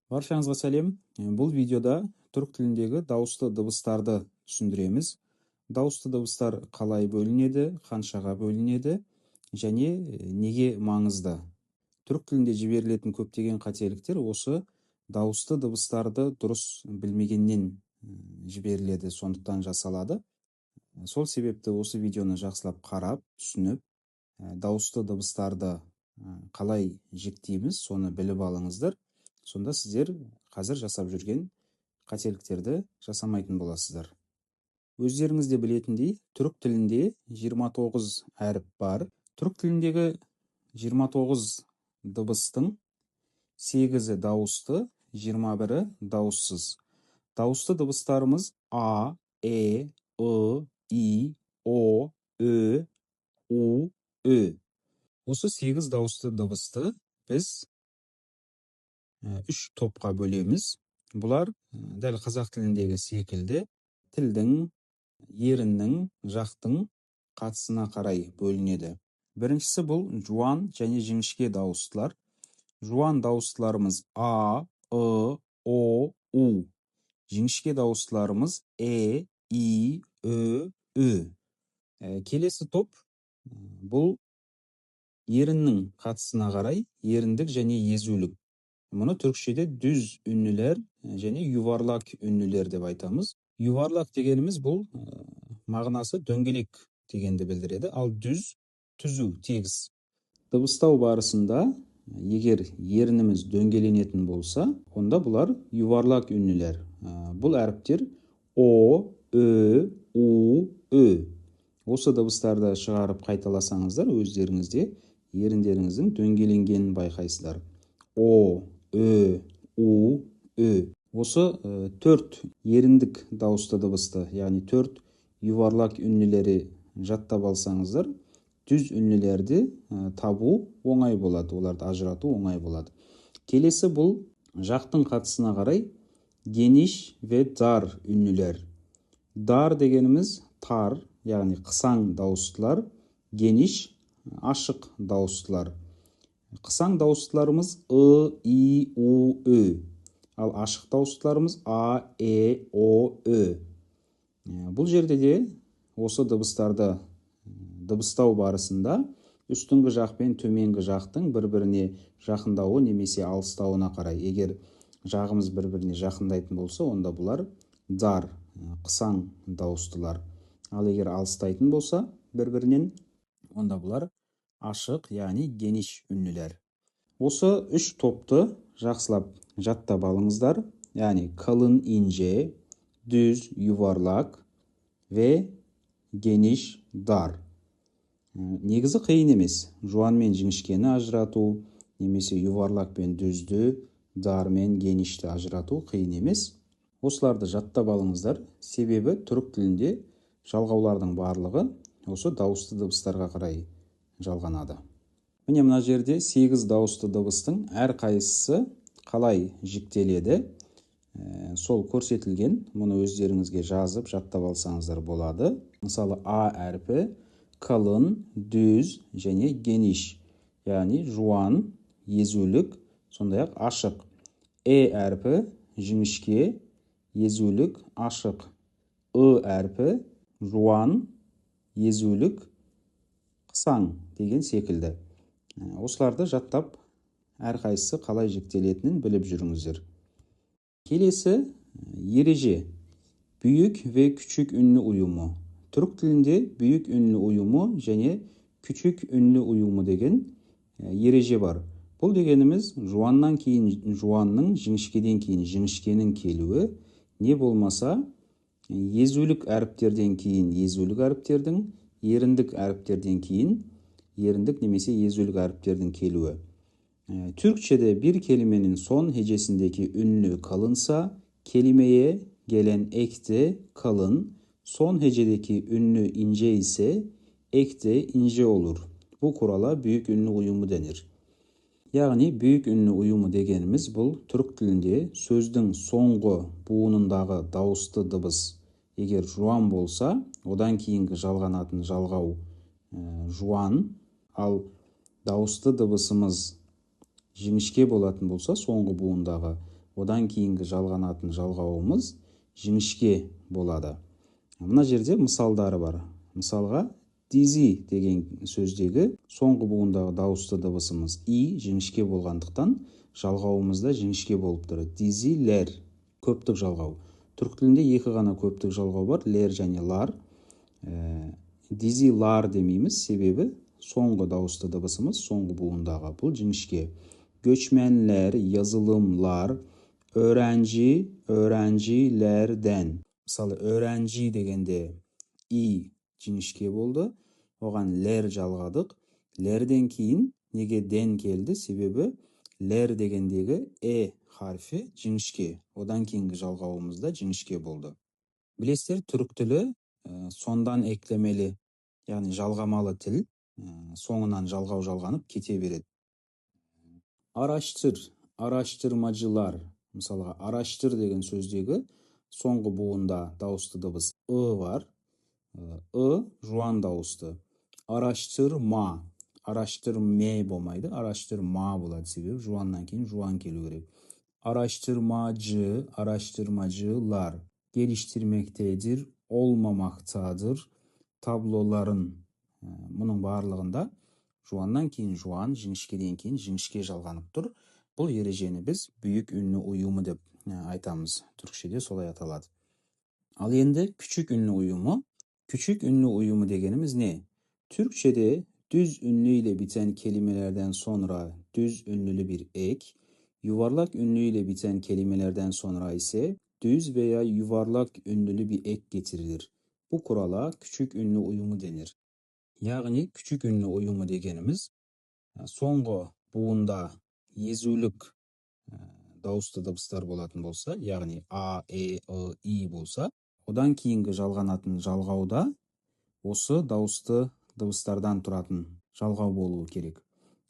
Баршаңызға сәлем. Бұл видеода түрік тіліндегі дауысты дыбыстарды түсіндіреміз. Дауысты дыбыстар қалай бөлінеді, қаншаға бөлінеді және неге маңызды? Түрік тілінде жіберілетін көптеген қателіктер осы дауысты дыбыстарды дұрыс білмегеннен жіберіледі, сондықтан жасалады. Сол себепті осы видеоны жақсылап қарап, түсініп, дауысты дыбыстарды қалай жіктейміз, соны біліп алыңыздар. Сонда сіздер қазір жасап жүрген қателіктерді жасамайтын боласыздар. Өздеріңіз де білетіндей, түрік тілінде 29 әріп бар. Түрік тіліндегі 29 дыбыстың 8-і дауысты, 21-і дауыссыз. Дауысты дыбыстарымыз А, Э, Ы, И, О, Ö, У, Ö. Осы 8 дауысты дыбысты біз үш топқа бөлеміз. Бұлар дәл қазақ тіліндегі секілді тілдің, еріннің, жақтың қатысына қарай бөлінеді. Біріншісі бұл жуан және жіңішке дауыстылар. Жуан дауыстыларымыз А, Ы, О, У. Жіңішке дауыстыларымыз Э, И, Ö, Ө. Келесі топ бұл еріннің қатысына қарай еріндік және езулік. Мұны түркшеде düz үнлілер және yuvarlak үнлілер деп айтамыз. Yuvarlak дегеніміз бұл мағынасы дөңгелек дегенді білдіреді, ал düz түзу, тегіс. Дыбыстау барысында егер ерініміз дөңгеленетін болса, онда бұлар yuvarlak үнлілер. Бұл әріптер О, Ö, У, Ö. Осы дыбыстарды шығарып қайталасаңыздар, өздеріңізде еріндеріңіздің дөңгеленгенін байқайсыздар. О, Ö, У, Ö. Осы төрт еріндік дауысты дыбысты, яғни төрт yuvarlak үнлілері жаттап алсаңыздар, düz үнлілерді табу оңай болады, оларды ажырату оңай болады. Келесі бұл жақтың қатысына қарай geniş ve dar үнлілер. Dar дегеніміз тар, яғни қысаң дауыстылар, geniş ашық дауыстылар. Қысаң дауыстыларымыз Ы, И, У, Ö. Ал ашық дауыстыларымыз А, Э, О, Ö. Бұл жерде де осы дыбыстарды дыбыстау барысында үстіңгі жақ пен төменгі жақтың бір-біріне жақындауы немесе алыстауына қарай. Егер жағымыз бір-біріне жақындайтын болса, онда бұлар dar, қысаң дауыстылар. Ал егер алыстайтын болса бір-бірінен, онда бұлар ашық, яғни geniş үнлілер. Осы үш топты жақсылап жаттап алыңыздар. Яғни kalın ince, düz yuvarlak ve geniş dar. Негізі қиын емес. Жуан мен жіңішкені ажырату, немесе yuvarlak пен düzді, dar мен genişті ажырату қиын емес. Осыларды жаттап алыңыздар. Себебі түрік тілінде жалғаулардың барлығы осы дауысты дыбыстарға қарай жалғанады. Міне мына жерде 8 дауысты дыбыстың әрқайсысы қалай жіктеледі, сол көрсетілген. Мұны өздеріңізге жазып жаттап алсаңыздар болады. Мысалы, А әрпі kalın, düz және geniş, яғни жуан, езулік, сондай-ақ ашық. Э әрпі жіңішке, езулік, ашық. Ы әрпі жуан, езулік, қысаң деген секілді. Осыларды жаттап, әрқайсысы қалай жіктелетінін біліп жүріңіздер. Келесі ереже. Büyük ve küçük ünlü uyumu. Түрік тілінде büyük ünlü uyumu және küçük ünlü uyumu деген ереже бар. Бұл дегеніміз жуаннан кейін жуанның, жіңішкеден кейін жіңішкенің келуі, не болмаса езулік әріптерден кейін езулік әріптердің, еріндік әріптерден кейін еріндік немесе езулік әріптердің келуі. Türkçe'de bir kelimenin son hecesindeki ünlü kalınsa, kelimeye gelen ek de kalın, son hecedeki ünlü ince ise ek de ince olur. Bu kurala büyük ünlü uyumu denir. Яғни büyük ünlü uyumu дегеніміз бұл түрік тілінде сөздің соңғы буынындағы дауысты дыбыс егер жуан болса, одан кейінгі жалғанатын жалғау жуан, ал дауысты дыбысымыз жіңішке болатын болса, соңғы буындағы, Одан кейінгі жалғанатын жалғауымыз жіңішке болады. Мына жерде мысалдары бар. Мысалға, dizi деген сөздегі соңғы буындағы дауысты дыбысымыз и жіңішке болғандықтан жалғауымыз да жіңішке болып тұр. Diziler көптік жалғау. Түрік тілінде екі ғана көптік жалғау бар, лер және лар. Дизилар демейміз, себебі соңғы дауысты дыбысымыз соңғы буындағы, бұл жіңішке. Göçmenler, yazılımlar, öğrenci, öğrencilerden. Мысалы, öğrenci дегенде и жіңішке болды, оған лер жалғадық. Лерден кейін неге ден келді? Себебі лер дегендегі э харфі жіңішке, одан кейінгі жалғауымыз да жіңішке болды. Білесіздер, түрік тілі сондан eklemeli, яғни жалғамалы тіл, соңынан жалғау жалғанып кете береді. Araştır, araştırmacılar. Мысалға, araştır деген сөздегі соңғы буында дауысты дыбыс ы бар. Ы жуан дауысты. Araştırma, araştırme болмайды, araştırma болады, себебі жуаннан кейін жуан келу керек. Araştırmacı, araştırmacılar. Geliştirmektedir, olmamaktadır. Tabloların. Мұның барлығында жуаннан кейін жуан, жіңішкеден кейін жіңішке жалғанып тұр. Бұл ережені біз büyük ünlü uyumu деп айтамыз. Түркшеде солай аталады. Ал енді küçük ünlü uyumu. Küçük ünlü uyumu дегеніміз не? Türkçede düz ünlü ile biten kelimelerden sonra düz ünlülü bir ek, yuvarlak ünlü ile biten kelimelerden sonra ise düz veya yuvarlak ünlülü bir ek getirilir. Bu kurala küçük ünlü uyumu denir. Яғни küçük ünlü uyumu дегеніміз соңғы буында езулік дауысты дыбыстар болатын болса, яғни а, э, ы, и болса, одан кейінгі жалғанатын жалғауда осы дауысты дыбыстардан тұратын жалғау болуы керек.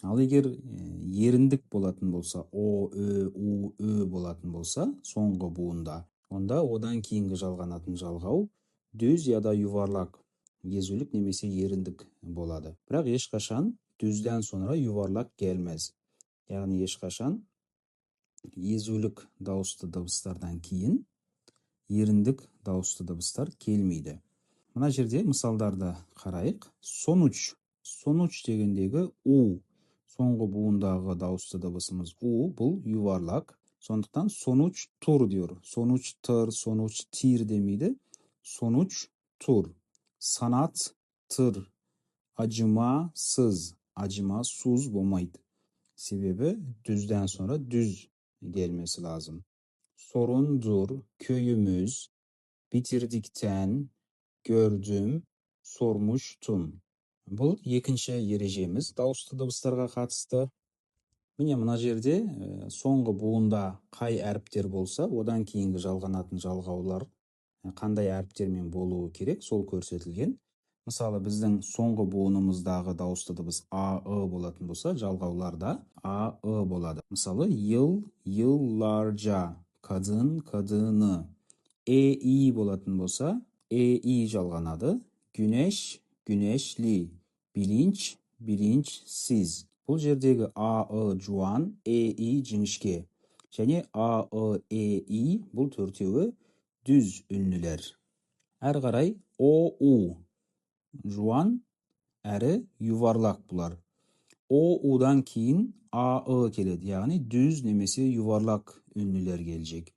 Ал егер еріндік болатын болса, о, ö, у, ö болатын болса соңғы буында, онда одан кейінгі жалғанатын жалғау düz ya da yuvarlak, езулік немесе еріндік болады. Бірақ ешқашан düzden sonra yuvarlak gelmez. Яғни ешқашан езулік дауысты дыбыстардан кейін еріндік дауысты дыбыстар келмейді. Мына жерде мысалдарды қарайық. Sonuç. Sonuç дегендегі у, соңғы буындағы дауысты дыбысымыз у, бұл yuvarlak. Сондықтан sonuç tur diyor. Sonuç tır, sonuç tir демейді. Sonuç tur. Sanat tır. Acımasız. Acımasuz болмайды. Себебі düzden sonra düz gelmesi lazım. Sorundur, köyümüz, bitirdikten, gördüm, sormuştum. Бұл екінші ережеміз дауысты дыбыстарға қатысты. Міне, мына жерде соңғы буында қай әріптер болса, одан кейінгі жалғанатын жалғаулар қандай әріптермен болуы керек, сол көрсетілген. Мысалы, біздің соңғы буынымыздағы дауысты дыбыс а, ы болатын болса, жалғауларда а, ы болады. Мысалы, yıl, yıllarca, kadın, kadını. E, i болатын болса, e, i жалғанады. Güneş, güneşli, bilinç, bilinçsiz. Бұл жердегі а, ы жуан, e, i жіңішке. Және а, ы, e, i бұл төртеуі düz үнлілер. Әрі қарай о, у жуан әрі yuvarlak бұлар. О, удан кейін а, ы келеді, яғни düz немесе yuvarlak үнлілер келecek.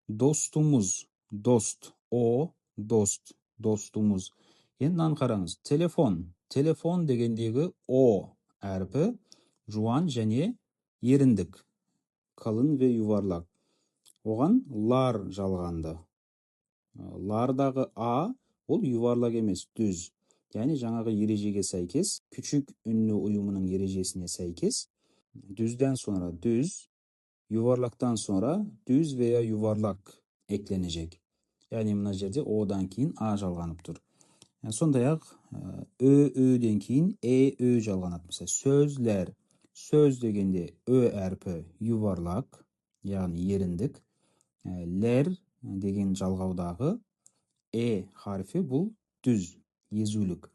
Dostumuz, dost, о, dost, dostumuz. Енді мынаны қараңыз. Telefon, telefon дегендегі о әрпі жуан және еріндік, kalın ve yuvarlak. Оған лар жалғанды. Лардағы а ол yuvarlak емес, düz. Яғни жаңағы ережеге сәйкес, küçük ünlü uyumunun ережесіне сәйкес, düzden sonra düz, yuvarlaktan sonra düz veya yuvarlak eklenecek. Яғни мына жерде одан кейін а жалғанып тұр. Сондай-ақ ö, öден кейін e, ö жалғанады. Мысалы, сөздер. Сөз дегенде ö әрпі yuvarlak, яғни еріндік. Лер деген жалғаудағы e харфі бұл düz, езулік.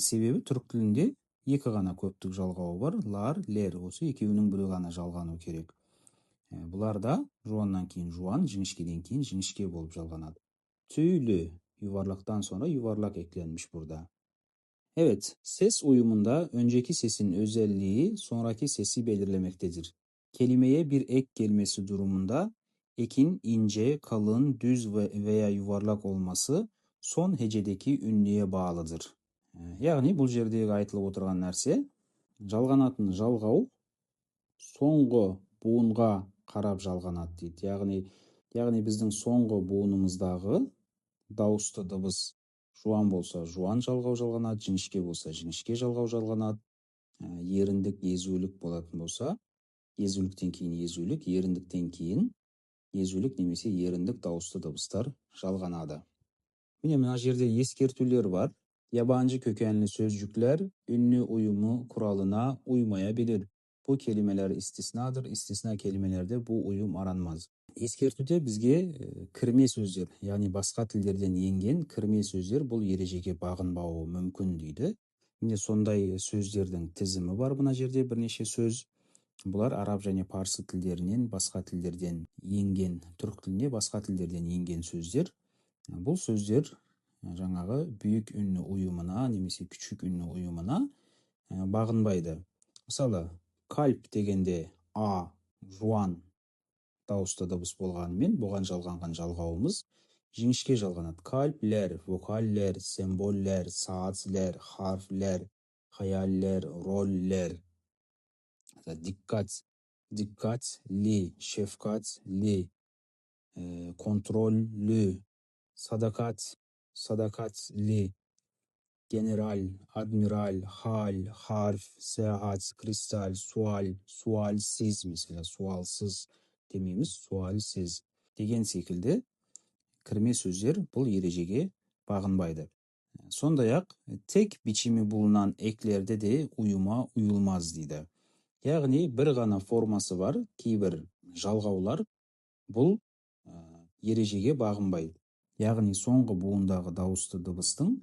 Себебі түрік тілінде екі ғана көптік жалғауы бар, лар, лер. Осы екеуінің бірі ғана жалғану керек. Бұлар да жуаннан кейін жуан, жіңішкеден кейін жіңішке болып жалғанады. Tüylü, yuvarlaktan sonra yuvarlak eklenmiş burada. Evet, ses uyumunda önceki sesin özelliği sonraki sesi belirlemektedir. Kelimeye bir ek gelmesi durumunda ekin ince, kalın, düz veya yuvarlak olması son hecedeki ünlüye bağlıdır. Яғни бұл жердегі айтылып отырған нәрсе, жалғанатын жалғау соңғы буынға қарап жалғанады дейді. Яғни біздің соңғы буынымыздағы дауысты дыбыс жуан болса жуан жалғау жалғанады, жіңішке болса жіңішке жалғау жалғанады, еріндік, езулік болатын болса езуліктен кейін езулік, еріндіктен кейін езулік немесе еріндік дауысты дыбыстар жалғанады. Міне, мына жерде ескертулер бар. Yabancı kökenli sözcükler ünlü uyumu kuralına uymayabilir. Bu kelimeler istisnadır. İstisna kelimelerde bu uyum aranmaz. Ескертуде бізге кірме сөздер, яғни басқа тілдерден енген кірме сөздер бұл ережеге бағынбауы мүмкін дейді. Міне, сондай сөздердің тізімі бар мына жерде, бірнеше сөз. Бұлар араб және парсы тілдерінен, басқа тілдерден енген, түрік тіліне басқа тілдерден енген сөздер. Бұл сөздер жаңағы büyük ünlü uyumuna немесе küçük ünlü uyumuna бағынбайды. Мысалы, kalp дегенде а жуан дауысты дыбыс болғанымен, бұған жалғанған жалғауымыз жіңішке жалғанады. Kalpler, vokaller, semboller, saatler, harfler, hayaller, roller. Dikkat, dikkatli, şefkatli, kontrollü, sadakat, sadakatli, general, admiral, hal, harf, saat, kristal, sual, sualsiz, mesela sualsız демейміз, sualsiz деген секілді кірме сөздер бұл ережеге бағынбайды. Сондай-ақ tek biçimi bulunan eklerde de uyuma uyulmaz дейді. Яғни бір ғана формасы бар кейбір жалғаулар бұл ережеге бағынбайды. Яғни соңғы буындағы дауысты дыбыстың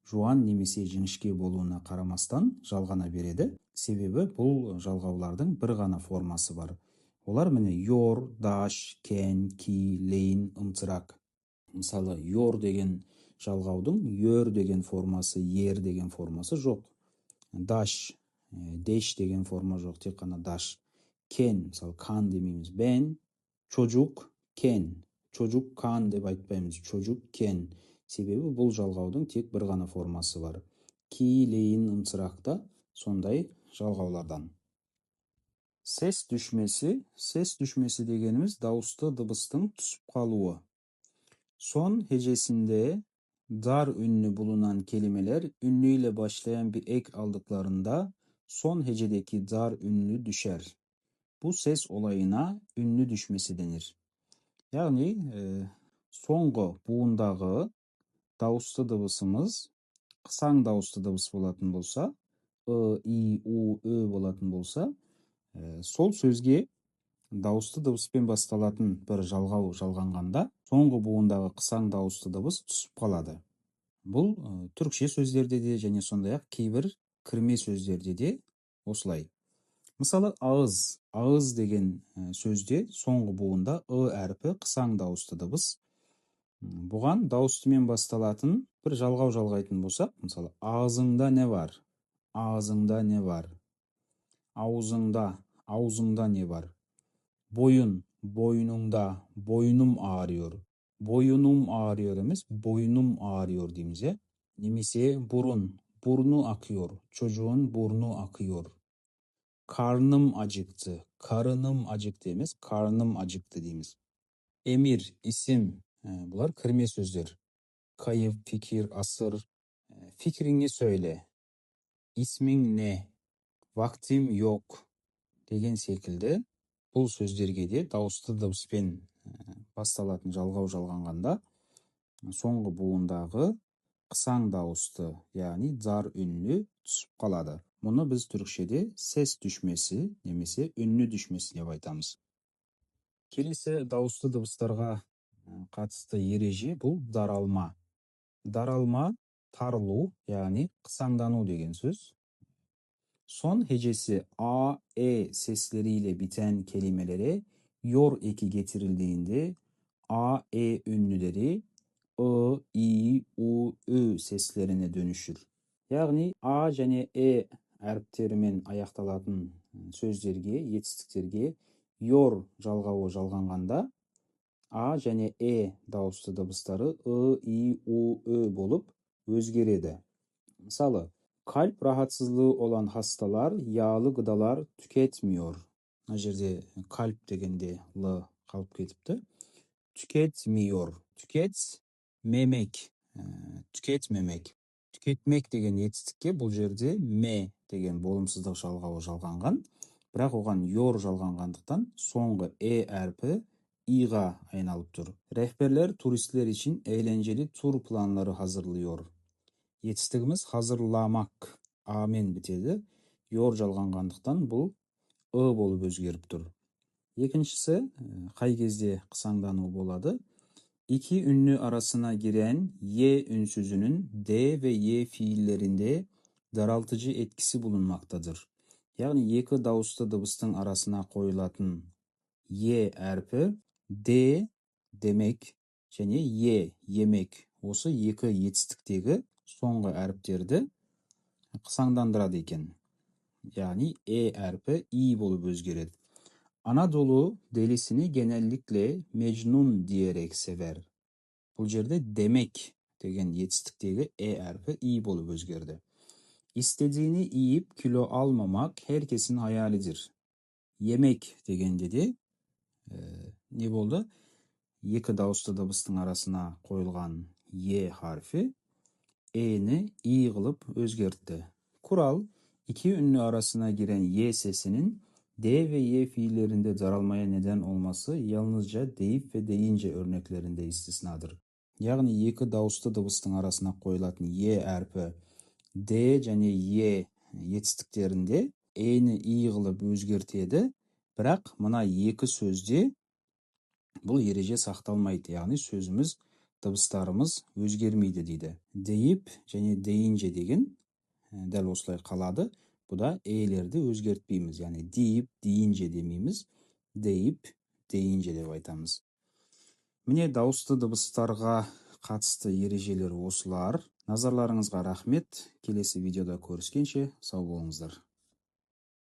жуан немесе жіңішке болуына қарамастан жалғана береді. Себебі бұл жалғаулардың бір ғана формасы бар. Олар міне yor, daş, ken, ki, leyn, ımtırak. Мысалы, yor деген жалғаудың yor деген формасы, ер деген формасы жоқ. Daş, deş деген форма жоқ, тек қана daş. Ken, мысалы, kan демейміз. Ben, çocuk, ken. Çocuk kan деп айтпаймыз, çocuk ken. Себебі бұл жалғаудың тек бір ғана формасы бар. Ki, leyin, ımtırak да сондай жалғаулардан. Ses düşmesi, ses düşmesi дегеніміз дауысты дыбыстың түсіп қалуы. Son hecesinde dar ünlü bulunan kelimeler ünlüyle başlayan bir ek aldıklarında son hecedeki dar ünlü düşer. Bu ses olayına ünlü düşmesi denir. Яғни соңғы буындағы дауысты дыбысымыз қысаң дауысты дыбыс болатын болса, ы, и, у, ö болатын болса, сол сөзге дауысты дыбыспен басталатын бір жалғау жалғанғанда соңғы буындағы қысаң дауысты дыбыс түсіп қалады. Бұл түрікше сөздерде де және сондай-ақ кейбір кірме сөздерде де осылай. Мысалы, ağız, ağız деген сөзде соңғы буында ы әрпі қысаң дауысты дыбыс. Бұған дауыстымен басталатын бір жалғау жалғайтын болсақ, мысалы, ağzыңда не бар? Ağzыңда не бар? Аузыңда, аузыңда не бар? Boyun, boynunda, boynum ağrıyor. Boyunum ağrıyor емес, boynum ağrıyor дейміз, иә? Немесе burun, burnu akıyor. Çocuğun burnu akıyor. Karnım acıktı. Karınım acıktı емес, karnım acıktı дейміз. Emir, isim, бұлар кірме сөздер. Kayıp, fikir, asır. Fikrini söyle. İsmin ne? Vaktim yok деген секілді бұл сөздерге де дауысты дыбыспен басталатын жалғау жалғанғанда соңғы буындағы қысаң дауысты, яғни dar үнлі түсіп қалады. Мұны біз түрікшеде ses düşmesi немесе үнлі düşmesi деп айтамыз. Келесі дауысты дыбыстарға қатысты ереже бұл даралма. Даралма тарылу, яғни қысаңдану деген сөз. Son hecesi a, e sesleriyle biten kelimelere Yor eki getirildiğinde a, e ünlüleri ı, i, u, ü seslerine dönüşür. Яғни а және э әріптерімен аяқталатын сөздерге, етістіктерге yor жалғауы жалғанғанда а және э дауысты дыбыстары ы, и, у, ө болып өзгереді. Мысалы, kalp rahatsızlığı olan hastalar yağlı gıdalar tüketmiyor. Мына жерде kalp дегенде л қалып кетіпті. Tüketmiyor. Tüketmemek. Tüketmemek. Tüketmek деген етістікке бұл жерде ме деген болымсыздық жалғауы жалғанған, бірақ оған yor жалғанғандықтан соңғы э әрпі иға айналып тұр. Rehberler turistler için eğlenceli tur planları hazırlıyor. Етістігіміз hazırlamak амен бітеді. Yor жалғанғандықтан бұл ы болып өзгеріп тұр. Екіншісі, қай кезде қысаңдану болады? İki ünlü arasına giren y ünsüzünün d ve y fiillerinde daraltıcı etkisi bulunmaktadır. Яғни екі дауысты дыбыстың арасына қойылатын е әрпі d demek және е yemek осы екі етістіктегі соңғы әріптерді қысаңдандырады екен. Яғни e әрпі i болып өзгереді. Anadolu delisini genellikle Mecnun diyerek sever. Бұл жерде demek деген етістіктегі e әрпі i болып өзгерді. İstediğini yiyip kilo almamak herkesin hayalidir. Yemek дегенде де не болды? Екі дауысты дыбыстың арасына қойылған е harfi e'ni i қылып өзгертті. Kural, iki ünlü arasına giren y sesinin d ve y fiillerinde daralmaya neden olması yalnızca deyip ve deyince örneklerinde istisnadır. Яғни екі дауысты дыбыстың арасына қойылатын е әрпі d және е етістіктерінде e-ні i қылып өзгертеді, бірақ мына екі сөзде бұл ереже сақталмайды, яғни сөзіміз, дыбыстарымыз өзгермейді дейді. Deyip және deyince деген дәл осылай қалады. Бұда e-лерді өзгертпейміз, яғни deyip, deyince демейміз, deyip, deyince деп айтамыз. Міне, дауысты дыбыстарға қатысты ережелер осылар. Назарларыңызға рахмет. Келесі видеода көріскенше сау болыңыздар.